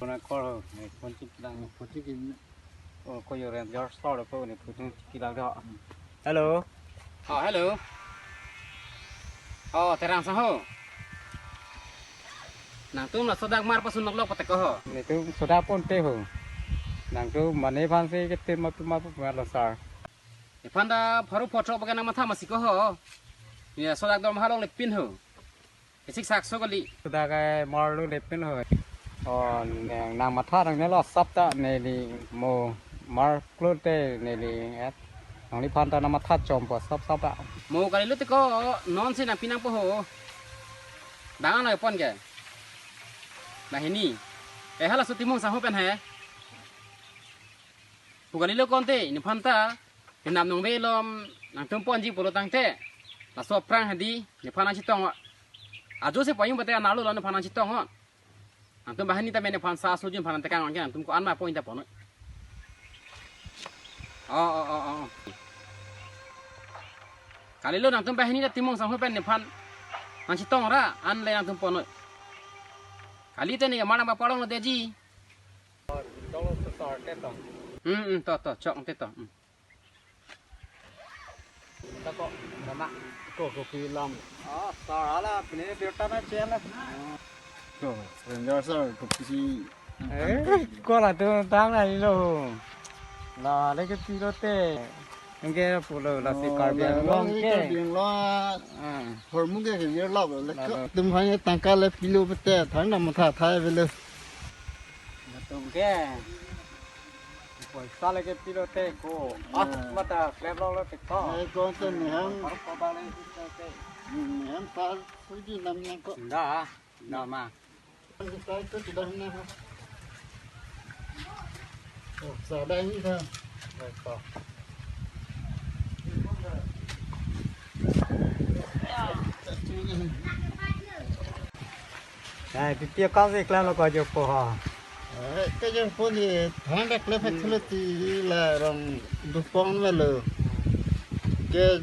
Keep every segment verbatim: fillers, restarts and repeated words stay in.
Kona call ho, ne phone chip lang, phone chip lang. Oh, ko yo Ranger sir ko ne phone chip lang do. Hello. Oh, hello. Oh, Terang sang ho. Nangtum laso dak mar pasun nok lok patek ho. Netum soda ponte ho. Nangtum mane aphansi ketim ma pima pu ma lo sir. Nephan ta pharo photo pakai nang matha masi ko ho. Ya, sodak dor mahalong lepin ho. Kesik sak so kali. Sodak ai mar lo lepin ho. Oh, nang, nang matha nangne lo sap ta neli mo mar klo te neli et. Nangliphan ta nang matha chompo sap sap ta. Mo kali lo te ko non si nang pinang po ho. Dangan lo pon ke. Nah ini. Eh, hala so Timung sang ho pen he. Pu kali lo konte, nephan ta, pinam nong velom, nangtum ponji pulo tangte, laso aphrang hadi, nephan nangchetong. Ajo si payung bate analo lo nephan nangchetong. Nangtum banghini ta mene phan sa sujin phan tekang angke nangtum ko-an ma pon ta pon. Oh, oh, oh, oh. Kali lo nangtum banghini ta Timung sang ho pen nephan nangchetong ra, an le nangtum pon. Kali te ne mar nang papalong lo deji. Tolo sesar te to. Hmm, hmm, to, to, chok te to. Hmm. Ta ko, mama. Ko, ko pilam. Ah, sir, hala, pine birta na chela. Ko, Ranger sir, ko pisi. Eh, ko latum tang na lo. La, le ke pilo te. Anke pulo lasi Karbi Anglong ke. Karbi Anglong. Ah. Hormu ke ke yer lap le. Latum aphan tangka le pilo pete thang na matha thai velo. Latum ke. Poisa le ke pilo te ko. Ah, mata klep lo lo te ko. Eh, ko te ne ham. Par ko ba le te. Ne ham par suji nam ne ko. Da, da ma. Ai, pi pi akam si klem lo ko jo po ha. Eh, ke jo po ni thang dak le phet thule ti la rong dupong me lo. Ke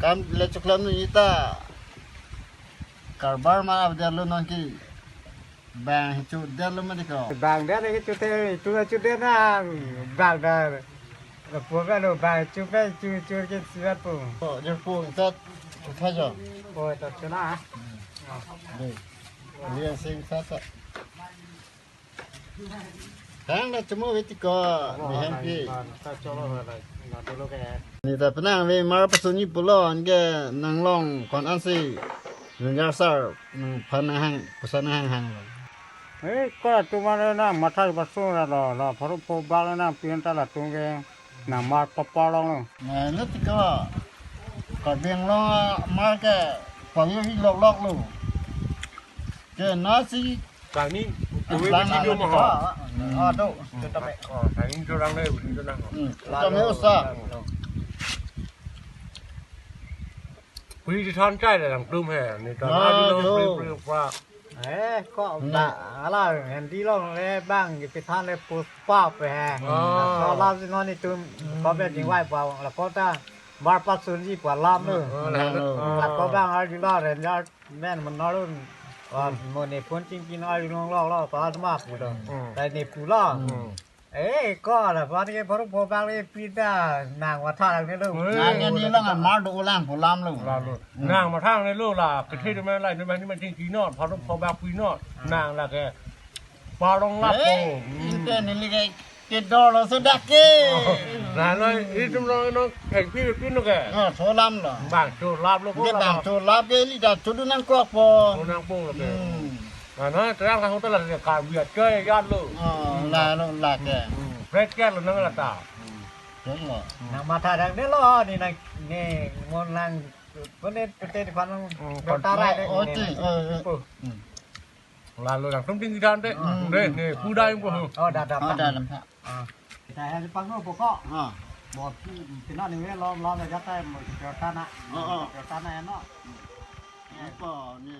kam le chuklam ni ta. Karbar ma abdar lo nang ki. Bang chu der lo ma dikho. Bang der ke chu te, tu chu der na, bang der. Lo po ka lo bang chu pe chu chu ke siwat po. Oh, der po ta chu tha jo. Oh, ta chu na. Dei. Lian sing sa sa. Hang na chemo veti ko, ni hang pi. Ta cholo la, na dolo ke. Ne ta penang ave mar pasunji pulo anke nanglong ko-an si. Ranger sir, nangphan nanghang, pusa nanghang hang lo. Eh, ko latum mane nang matha pasun ra lo, la pharo pho bak nang pin ta latum ke nang mar papalong lo. Ne lut ko. Karbi Anglong mar ke pavir hi lok lok lo. Ke nasi Kami, kami lang video mo ho. Ah, do. Kita me. Oh, kami video lang na, video lang. Hmm. Kita me usa. Pui di than chai le lang tum he. Ni ta na di lo, pui, pui, pra. Eh, ko ba ala handi long le bang, pi than le puspa pe he. Ah. So la si non ni tum, ko be ding wai pa, la ko ta, mar pasunji pa lam lo. Ah, la, la. La ko bang arju la, ren ya, men mo nor un. Wa mo ne phone chingki nor arju long lo, lo, pa ma pu do. Hmm. Ta ne pu lo. Hmm. Eh, ko la, pa ke pharo pho bak le pi ta, nang matha lang ne lo. Eh. Nang ne lo, nang mar do lang, pu lam lo. La lo. Hmm. Nang matha lang ne lo la, kethe do men la, do men ni men chingki non, pharo pho bak pi non. Hmm. Nang la ke. Parong lap ko. Eh, hmm. Inte neli ke kedor lo sudah ke. Oh, la lo, itum lo no, pengpi pin lo ke. Oh, so lam lo. Bang cho lap lo ko. Ke la bang cho lap ke li da cho du nang kok po. Ko nang po lo ke. Hmm. Nah, na, terang sang hotel la ke Karbi at ke ya lo. Oh, la lo la ke. Hmm. Break ke lo nang la ta. Hmm. Dong lo. Nang matha dang ne lo ni nang ne mon nang ko ne pete di pan nang. Hmm, dong tarai ne. Oh, ne, ti, ne. Eh, eh. Po. Hmm. La lo nangtum ting kidan te. Hmm. De, ne, pu dai po. Oh, da, da, oh, pa. Da, da, pa. Ah. Kita hai pang no pokok. Ah. Bo pi, pina ni we lom, lom ja ta mo jor ta na. Oh, oh. Jor ta na no. Apa ni?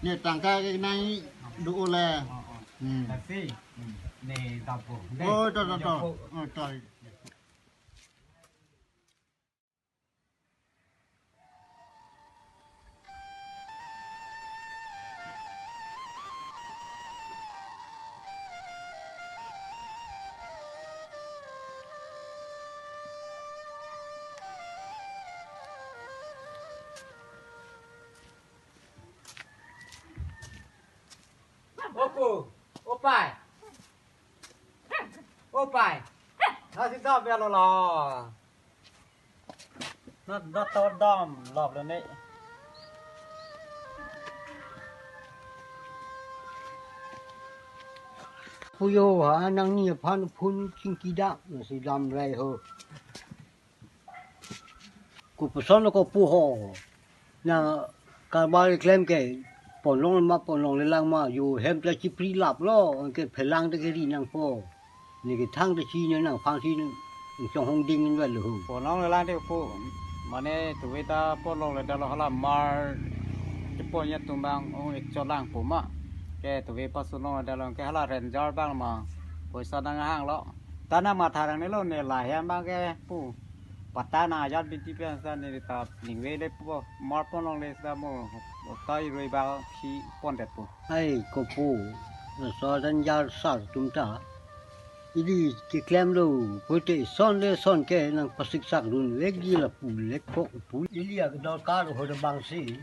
Ni tangka ke nai du le. Oh, oh. Hmm. Tapi, hmm, ni tapo. Oh, to, to, to. Oh, to. Opo, opai. Opai. Nasi dam ya lo lo. Na da to dam lop lo ne. Puyo ha nangni aphan phun chingki dam nasi dam rai ho. Kopuson lo kopu ho. Na karbar klem ke ponlong ma ponlong lelang ma yo hem ta chipri lap lo ke phelang ta ke ri nangpo. Ne ke thang ta chi ne nangphan si ne chonghong ding in lo ho. Ponlong lelang te pu. Mane tuve ta ponlong le dalo hala mar. Chepon ya tumbang ong ik cholang pu ma. Ke tuve pasunlong le dalo ke hala ranger bang ma. Poisa nanghang lo. Ta nangmatha nangne lo ne la hem bang ke pu. Pata na ajat binti pen sa ne ta ningve le pu. Mar ponlong le sa mo. Ta irui ba si pon det pu. Ai kopu. Laso ranger sar atum ta. Ili keklem lo, pute son le son ke nangpasiksak dun vekji lapu le kok pu. Ili akdorkar ho da bang si.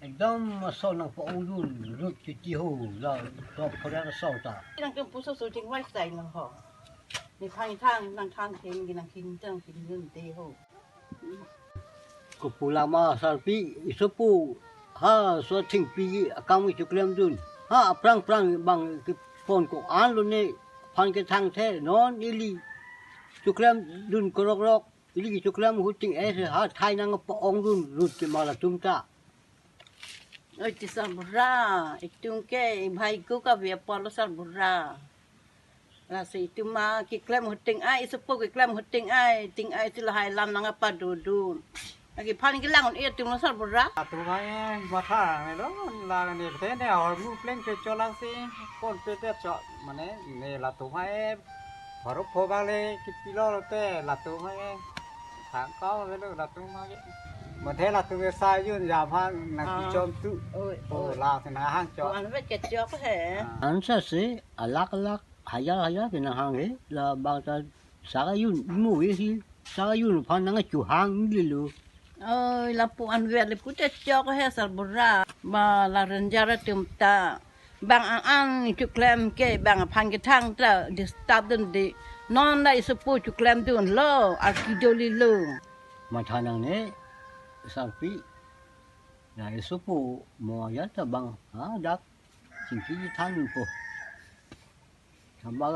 Ekdom son nangpa-ong dun rut titi ho la top phoda son ta. Nang tum puso so jing wai sai nang ho. Nephang thang nangthang theng nangkin thang kin dun te ho. Kopu lama sarpi isopo ha so thengpi akam kechoklem dun. Ha aphrang phrang bang kepon ko-an lo ne phan kethang the non ili choklem dun korok rok ili kechoklem huting eh ha thai nangpa-ong dun rut ke ma latum ta. Oi ti sarbura, itum ke ibhai ko ka via polo sarbura. Lasi itum ma keklem huting ai, isopo keklem huting ai, ting ai ti lahai lam nangpa dodun. Lagi phan kelang un itum lo sarbura. Latum ai matha ne lo la ne te ne hor mu pleng ke chola si pon pe te cho mane ne latum ai baru pho bang le kipilo te latum ai thang kau le lo latum ai mate latum sa yun ya phan nang Ah. Chom tu Oi, oh oi. La se nang hang cho. Wan vet ke chok he. Ansa si alak alak hajar hajar ke nang hang he la bang ta saka yun imu he si saka yun phan nang chu hang ni lo. Oi, lapu an vet le pute chok he sarbura. Ba la ranger atum ta. Bang an an choklem ke bang aphan kethang ta disturb dun de. Non la isopo choklem dun lo arki doli lo. Matha nangne sarpi. Na isopo mo ya ta bang ha dak chingki than po. Thamba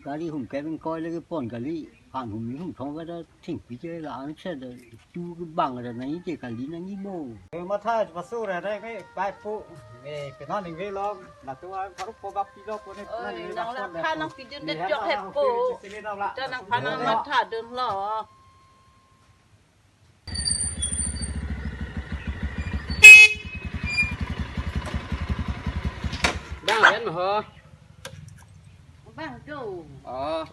gari hum kevin koi lagi pon gari han hum ni hum thong veda thengpi che la an che da tu ke bang da nai che kali nangji bo. Eh, matha pasu ra dai ke pai pu. Eh, ke non ningve lo latum ai baru pho bak pilo pu ne. Oi, nang la phan nang pidun de chok he po. Ta nang phan nang matha dun lo. Bang ren ho. Bang do. Oh.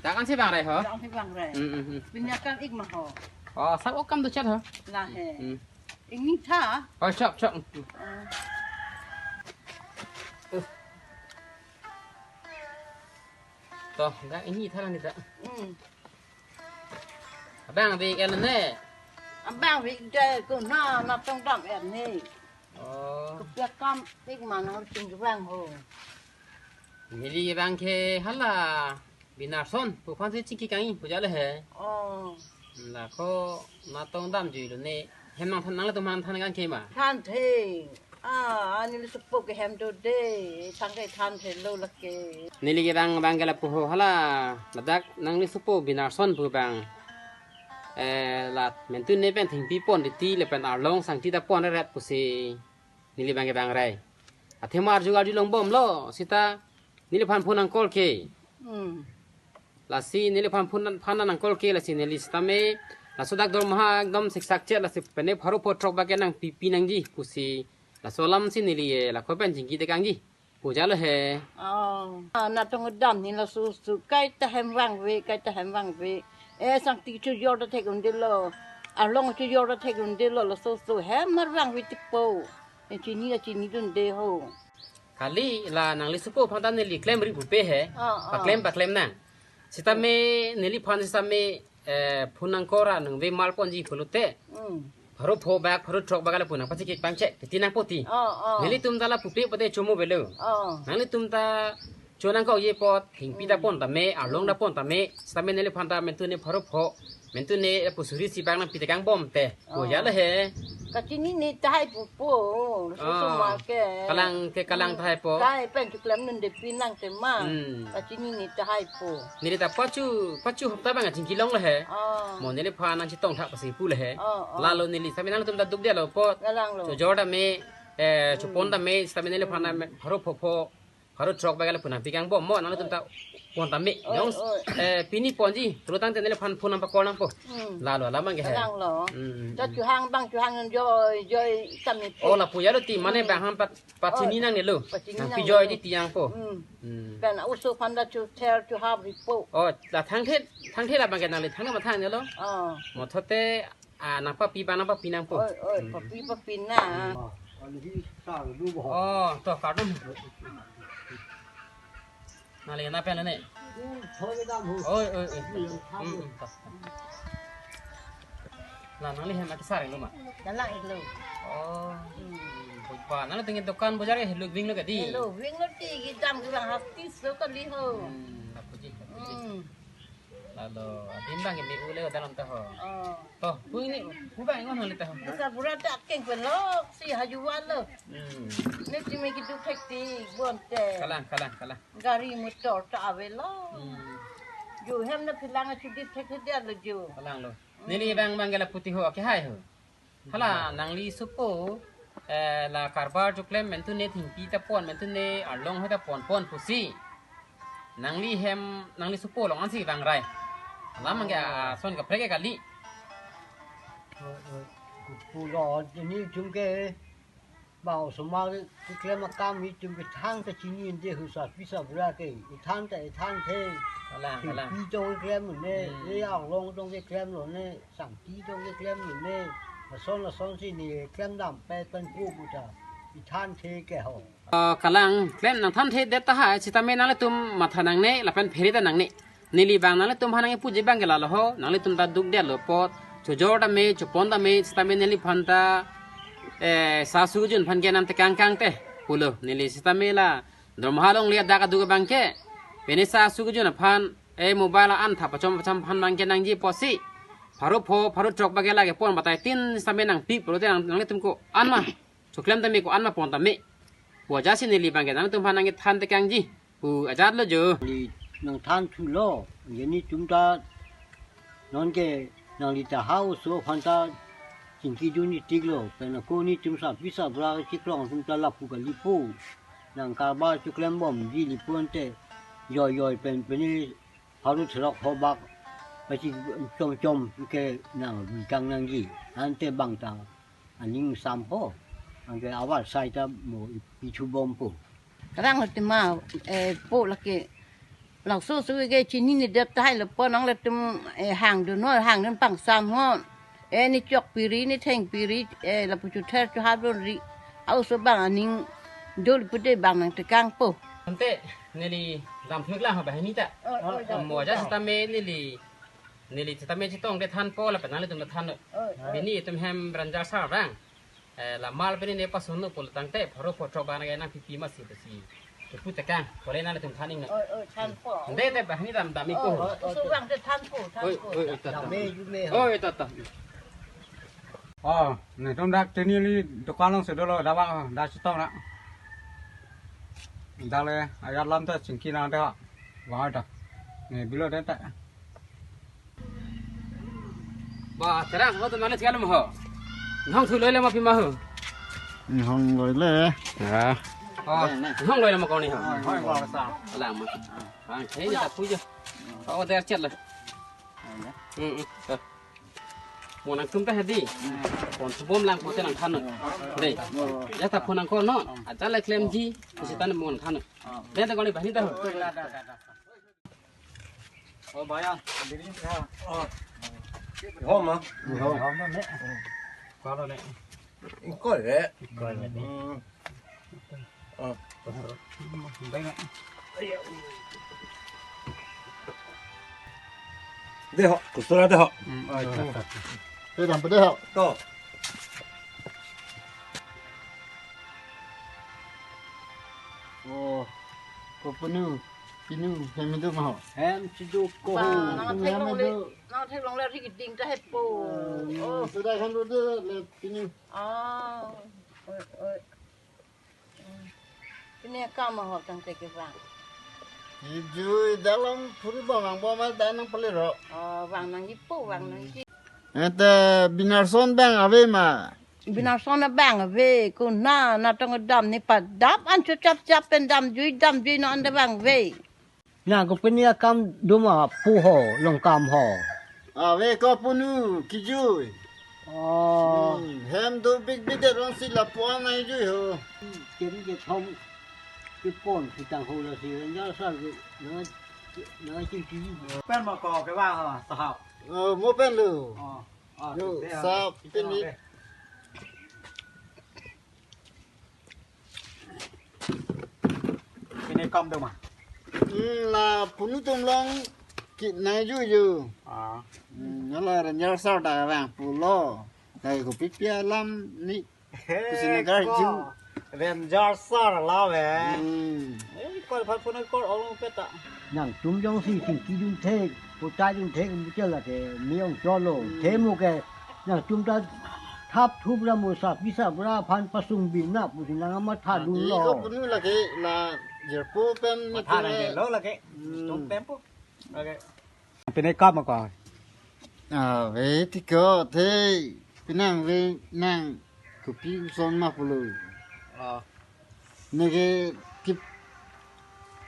Dak an si bang rai ho. Dak an si bang rai. Hmm, hmm, hmm. Pinya kam ik ma ho. Oh, sab ok kam do chat ho. La he. Hmm. Ingni tha. Oh, chop, chop. To, dak ingni tha lang ni ta. Hmm. Abang ave el ne. Abang ave de ko na na tong dam el ne. Oh. Kepiak kam ik ma nang ching bang ho. Neli bang ke hala Binarson pu aphan si chingki kangji pu jale he. Oh. Lako natong dam jui lo ne. Hem nang than nang le tum han than kan ke ma. Than the. Ah, ani le supo ke hem do de. Thang ke than the lo lake. Neli ke bang bang ke lapu ho hala. Ladak nangli supo Binarson pu bang. Eh, la mentu ne pen thengpi pon titi le pen arlong sangti ta pon ret pusi neli bang ke bang rai. Athema arju arjulong bom lo sita neliphan phone nang call ke. Hmm. Lasi neliphan phone phan nang call ke lasi neli sitame laso dak dormaha ekdom siksak chet lasi pene pharo pho throk ba ke nangpipi nangji pusi laso alam si neli eh, lako pen chingki tekangji. Pu jalo he. Oh. Ah, natong dam ni laso su kaita hem vangve, kaita hem vangve. Eh, sangti chojor ta thek un-e lo. Arlong chojor ta thek un-e lo, laso su hem mar vangve tipo. Eh, chini la chini dun de ho. Kali la nangli supo aphan ta neli klemri pupe he. Ah, ah. Paklem paklem nang. Sitame neliphan sitame eh, phone nang call ra nangve mar ponji pulote. Hmm. Pharo pho bak, pharo throk bak lapu nangpachekik pangchek, piti nangpo ti. Oh, oh. Nelitum ta lapu pe pute chomo avelo. Oh. Nanglitum ta chonangkokji apot, thengpi ta pon tame, arlong ta pon tame, sitame neliphan ta mentune pharo pho, mentune lapu suri isi bak nangpi tekang bom te. Oh. Ko ya le he. Kachinine tahai pupo, susu Oh. ma ke. Kalang ke kalang tahai po. Tahai pen choklemdunde pinang tema. Hmm. Kachinine tahai po. Neli ta pachu, pachu hopta abang chingki long le he. Oh. Mo neliphan nangchetong thak pasi pu le he. Oh, oh. Lalo neli sitame nangtum ta dukdetlo apot. Kalang lo. Chojor tame, eh, chopon tame, sitame neliphan ta pharo pho pho, pharo throk bak lapu nangpi kang bom mo, nanglitum ta pon tame. Oi, Jong, oi. eh, pini ponji, tulu tangte neliphan phone number call nangpo. Hmm. Lalo, alam abang ke he. Kalang lo. Hmm, hmm, Ta hmm. chuhang bang chuhang joi, joi tame po. Oh, lapu ya lo ti, mane Hmm. bang ham pat, pachini Oh, nangnelo. Pachini Nangpi nangnelo. joi di tiang po. Hmm. Hmm. Pen oso aphan ta chother chohap ripo. Oh, la thangthe, thangthe la abang ke nangli thang ma thang nelo. Oh. Mo thote, ah, nangpapi bang nangpapi nangpo. Oi, oi, Hmm. papi, papi na. Oh, to kardom. Nangli na pen ne. Oi, oi, oi. Hmm, hmm, to. La nangli hem akesar lo ma? Dalang iklo. Oh. Hmm. Bukba, nangli tinggi dukan bojar ke helo ving lo ke di? Helo ving lo ti, gidam gidam hati so kali ho. Hmm, lapuji, lapuji. Hmm. Lalo, adim bang ini ule dalam taho. Oh. Toh, pu ini, pu bang ingon hali taho. Bisa bura ta keng pelok, si hajuan lo. Hmm. Ne cimi gitu hektik, bonte. Kalang, kalang, kalang. Gari motor ta avelo. Hmm. Ju hem na pilang achu di thek dia lo ju. Kalang lo. Hmm. Neli bang bang gala puti ho, ke hai ho. Hala, nangli sopo, eh, la karbar choklem mentune thengpi ta pon, mentune arlong ho ta pon pon pusi. Nangli hem, nangli sopo along ansi vang rai. Alam abang ke, ah, son kaprek ke kali. Oi, oi. Pulo, nelitum ke, bang osomar keklem akam nelitum ke thang ta chinine de husa pisa bura ke. Ithan ta ithanthe. Kalang, kalang. Thengpi tong keklem ne, Hmm. e arlong tong keklem lo ne. Sangti tong keklem ne, lason lason si ne klemdam pe pen pu puta, ithanthe ke ho. Oh, kalang, klem nangthanthe det tahai, sitame nanglitum matha nangne, lapen phere ta nangne. Neli bang nanglitum aphan nangkipuji abang ke lalo ho, nanglitum ta dukdetlo apot, chojor tame, chopon tame, sitame neliphan ta, eh, sasu jun aphan ke nangtekang kang te, pulo, neli sitame la, dormaha longle adak aduk abang ke, pini sasu jun aphan, eh, mobile an tha pachom pachom aphan abang ke nangji pusi. Pharo pho, pharo throk bak ke lake pon batai tin sitame nangpi pulote nang, nanglitum ko-an ma. Choklem tame ko-an ma pon tame. Pu ajat si neli abang ke nangtum aphan nangkethan tekangji. Pu ajat lo jo. Neli nangthanthulo. Nelitum ta non ke nangli ta ha oso aphan ta chingki dun itik lo. Pen ako nelitum sa pisa bura chiklong atum ta lapu kalipo. Nang karbar choklem bomji lipo ante. Joi joi pen pini pharo throk pho bak pachechom chom ke nangbi kang nangji. Ante bang ta aning sampo. Anke avar sai ta mo pichu bompo. Kalang lo tema, eh, po lake. Laso su ke chinine det tahai lo po nanglitum, eh, hangdun ho, hangdun pangsam ho. Eh, ne chok piri, ne theng piri, eh, lapu chother chohap dunri. Aoso bang aning dol pude bang nangtekangpo. Ante, neli damthek lang ho banghini ta. Oh, oh, Mo ajat sitame neli, neli sitame chetong de thanpo lapen nanglitum ta than. Oh, oh. Pini itum hem ranjar sar rang. Eh, la mal pini ne pasun no pulo tangte, pharo pho throk bak ke nangpipi masi pusi. Kepu tekang, pole nanglitum than ing na. Oi, oi, thanpo. Nde te banghini dam dam iko. Oi, oi, oi, Oso bang te thanpo, oi, thanpo. Oi, oi, tata. Dame jume ho. Oi, tata. Oh, netum dak tini li dukan alongsi dolo, dak bang, dak chetong na. Dak le, ajat alam ta chingki nang de ha. Bang ta. Ne bilo de ta. Ba, terang, ho, teman lihat kalau ho. Nang thu loi le ma pima ho. Nang loi le. Ya. Oh, nang loi le ma kau ni ho. Hoi, hoi, ba sa. Alam ma. Ah, kayaknya tak puja. Oh, der chat le. Hmm, hmm. Mo nangtum ta hedi. Pon subom lang pote nangthan. Dei. Ya ta phone nangkol non. Ajat le klemji. Sita mo nangthan. Dei ta kau ni banghini ta ho. Oh, baya. Oh. Ho ma. Ho. Ho ne. Kau ne. Kau le. Kau le. Hmm. Oh. Dei ho, kusura dei ho. Hmm, oh, itu. Dei, dampe dei ho. To. Ko punu, pinu, hem do ma ho. Hem chidu ko. Ba, ho. Nang Punu hem theklongle, do. Nang theklongle ri ding ta hepo. Oh. Sudah kan do do le pinu. Oh. Oi, oi. Pini akam ahok tangte kevang. Kijui dalam puri bang bang bang ma dan nang pali ro. Oh, vang nangjipo, vang nangji. Ente Binarson bang ave ma. Binarson abang ave, ko na, na tong dam ne padap an cho chap chap pen damjui, damjui non ante vang ave. Na ko pini akam do ma pu ho, long kam ho. Ave ko punu, kijui. Oh. Hmm, hem do big big det ron si lapu-an nangji ho. Ken kethom kepon si tang ho lasi, nang sa ke, nang, nang chim chim. Pen ma ko kevang ho, sahab. Oh, mo pen lo. Oh, oh, yo, te, te, sahab, te, pini. Te. Pini kam do ma. Hmm, la punu tum long ki nangji ho. Ah. Hmm, la ranger sir ta vang pulo. Kai ko pipi alam ni. Kusi na gar ko ju. Ranger sir la ve. Hmm. Eh, kol phan punu kol ong peta. Nangtum jongsi chingki dun thek, puta dun thek, muchel la ke, me ong cholo. Hmm. Themo ke, nangtum ta thap thup ra mo sa, pisa bra phan pasung bin na, pusi nang amat tha dun lo. Ko punu lake, la jirpo pen ni. Matha punu. Nang lo lake. Hmm. Tum tempo. Lake. Pini kam ko. Ave ti ko, te, pinang ve nang kopi son ma pulo. Oh. Neke kip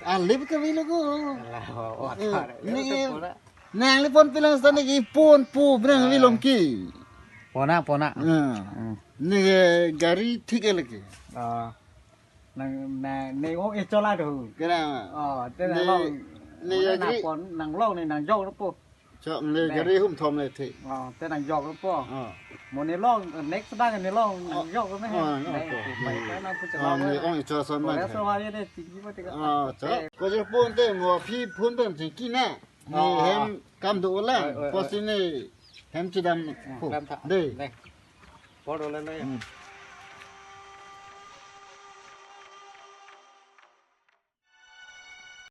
alip ke vilo ko. Alah, oh, oh, eh, atar. Neke, nang le pon pilang sa neke pon po brang vilo ki. Pona, pona. Ah. Hmm. Neke gari thik lake. Ah. Nang, nang, ne ong e chola do. Kena. Oh, te nang long. Ne, ne gari. Nang pon, nang long ne nang jok po. Chok ne gari hum thom le the. Oh, te nang jok po. Oh. Mo ne long, next bang ne long, nang jok me. Oh, oh, ne, oh. Bai ka nang pu chala. Oh, ne ong e cho son ma. Ore so ha ye de chingki ma te ka. Oh, chok. Ko je pon te mo phi phun pen chingki na. Ne hem kam do la. Oi, oi, oi. Posi ne hem chidam. Oh, po. Dam tha. De. De. Por do le le. Hmm.